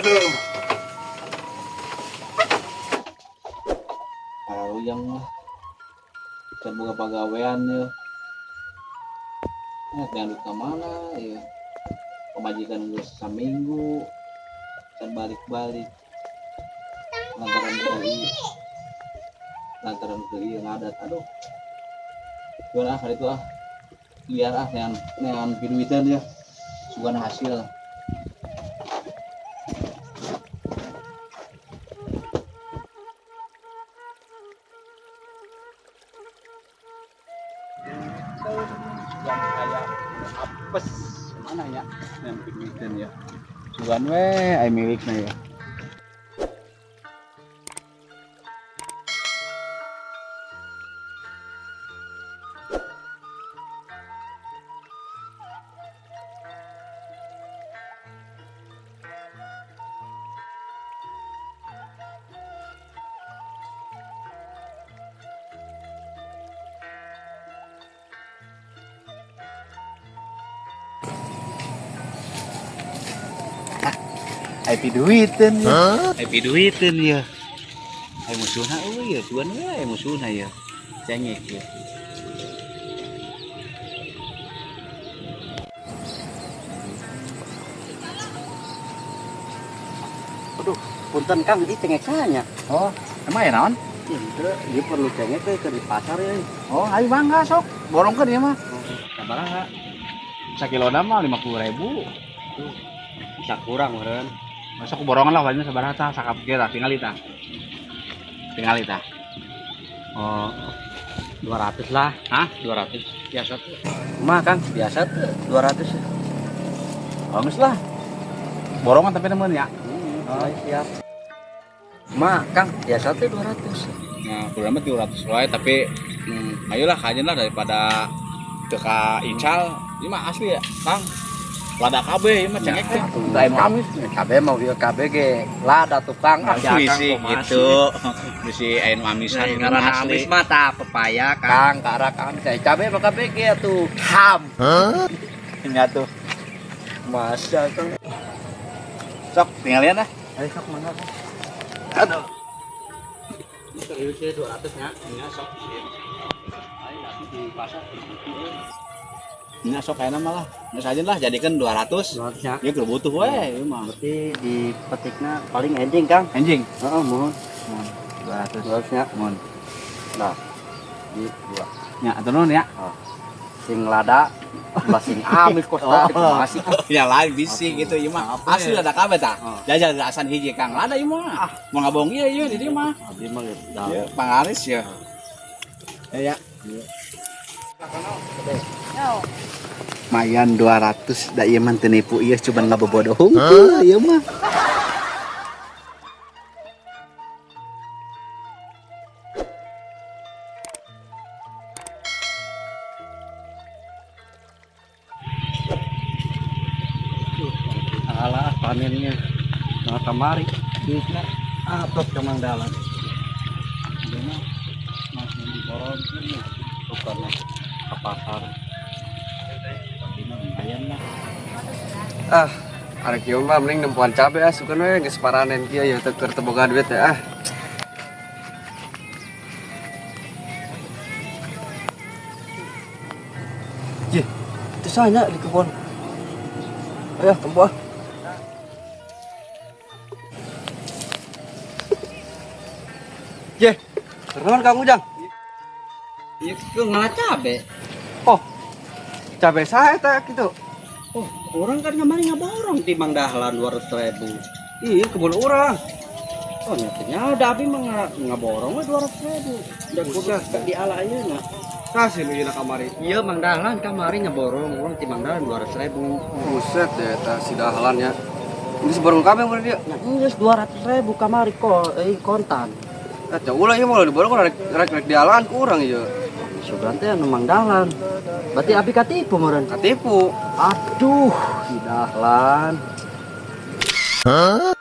Aduh. Pararuyang mah. Can boga pagawean ya. Eh, jangan ka mana ya. Pamajikan geus saminggu can balik-balik. Lantaran ke ieu. Lantaran ke ieu ngadat. Aduh. Jual ah kali itu ah. Biar ah neangan neangan piduiteun ya. Sugan hasil. Sugan aya apes mana ya yang piduiteun ya. Sugan we aya milikna ya. Ai piduiteun ya. Ai piduiteun ya. Ai musuhna euy ya, sugan we ai musuhna ya. Cengek ya. Aduh, punten Kang, ini cengekannya. Oh, emang ya naon? Itu dia perlu cengek ke di pasar ya. Oh, ayo mangga sok. Borongkeun ieu mah. Sabaraha? Sakilona mah 50.000. Bisa kurang meureun. Masa ku borongan lah wajibnya sabaraha tah sakap ge tah tingali tah. Tingali tah. Oh, 200 lah. Hah? 200. Biasa tuh. Mah Kang, biasa tuh 200. Bagus lah. Borongan tapi nemen ya. Oh, siap. Mah Kang, biasa tuh 200. Nah, kurang mah 300 wae tapi ayolah kajen lah daripada teu ka ical. Ini mah asli ya, Kang. Lada kabeh ieu mah cengek teh. Lain amis, kabeh mau ieu kabeh ge lada tukang ah Bisi gitu. Bisi aya nu amisan Nah, itu ngaranna mah asli. amis mah tah pepaya Kang, karak amis. Saya cabe mah kabeh ge atuh. Ham. Nya tuh. Masa Kang. Sok tinggalian ah. Ayo sok mangga. Aduh. Serius ya 200 nya. Nya sok. Ayo nanti di pasar. Nya sok kayakna mah lah. Geus aja lah jadikeun 200. 200 nya. Ya keur butuh we ieu mah. Berarti di petikna paling enjing Kang. Anjing. Heeh, mohon. Mun 200. 200 nya. Mun. Nah. Di dua. Nya atuh nuhun ya. Sing lada, ulah sing amis kos tadi masih. Ya lain bisi gitu ieu mah. Asli lada kabeh tah. Oh. Jajal asan hiji Kang. Lada ieu mah. Mau ngabong ieu ieu di dieu mah. Abdi mah geus dah. Ieu pangaris ya. Ya ya. Mayan 200 da ieu mah teu nipu ieu cuman ngabobodo hungkul ieu mah. Alah panennya. Nah kamari duitna atok ka Mang Dahlan. Ieu mah masih diborongkeun ya. Tukarna ke pasar. Tapi mah lumayan lah. Ah, arek ieu mah mending nempoan cabe ah sugan we geus paranen kieu ya teu keur teu boga duit teh ah. Jih, itu saya di kebun. Ayo, tempo ah. Jih, kenaon Kang Ujang? Ieu keur ngalah cabe. Oh, cabe saha eta kitu? Oh, orang kan kemarin ngaborong ti Mang Dahlan 200.000. Iya, kebun urang. Oh, nyatanya ada abi mah ngaborong we 200.000. Da kudu Buset. di ala ayeuna. Kasih nu ieu kamari. Iya, Mang Dahlan kamari ngaborong urang ti Mang Dahlan 200.000. Buset deh eta si Dahlan ya. Geus borong kabeh mun dia. Nah, geus 200.000 kamari kok kontan. Eh, jauh lah ieu mah diborong rek rek rek dialaan ku urang ieu. Sugan teh anu Mang Dahlan. Berarti abi katipu meureun. Katipu. Aduh, si Dahlan. Hah?